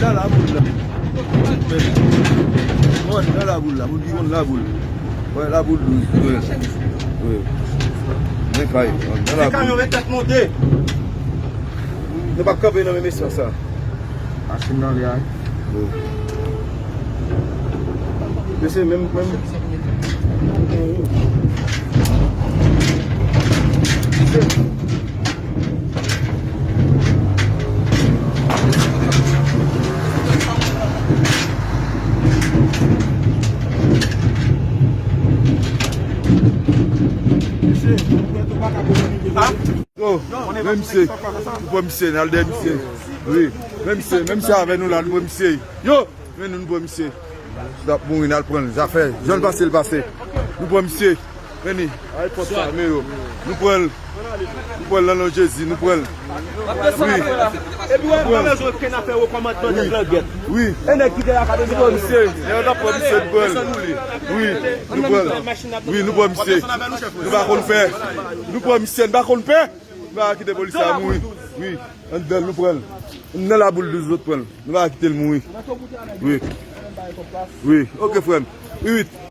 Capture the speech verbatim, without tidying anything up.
Nan laboul la. Bon, nan laboul la, moun ki konn laboul. Wè, laboul douz, wè. Wè. Men kay, nan laboul. Kamyon met tèt monte. Nou p ap kanpe nan menm espas sa. Machin nan li a. Wè. Mesye, menm, menm. Yo, men misye. Nou pran misye, n al dèyè misye. Wi, men misye, men misye avè nou la, nou pran misye. Yo, men nou, nou pran misye. L ap mouri, n al pran l. Zafè, jan l pase, l pase. Nou pran misye. Men li, ay pòt sa, men yo. Nou pran l. Nou pran l nan non Jezi, nou pran l. Wi. Epi wè, nou pa bezwen okenn afè wo kòmandman nèg langèt. Wi. E nèg ki te la ka bezwen pran misye. Lè yo t ap pran misye, nou pran l. Wi, nou pran l. Wi, nou pran misye. Nou pa konn pè. Nou pran misye, nou pa konn pè. Nou pa kite polis la mouri. Wi, anndan l, nou pran l. Nan laboul douz, zòt pran l. Nou pa kite l mouri. Wi. Wi, oke, frè m. Wi, wi.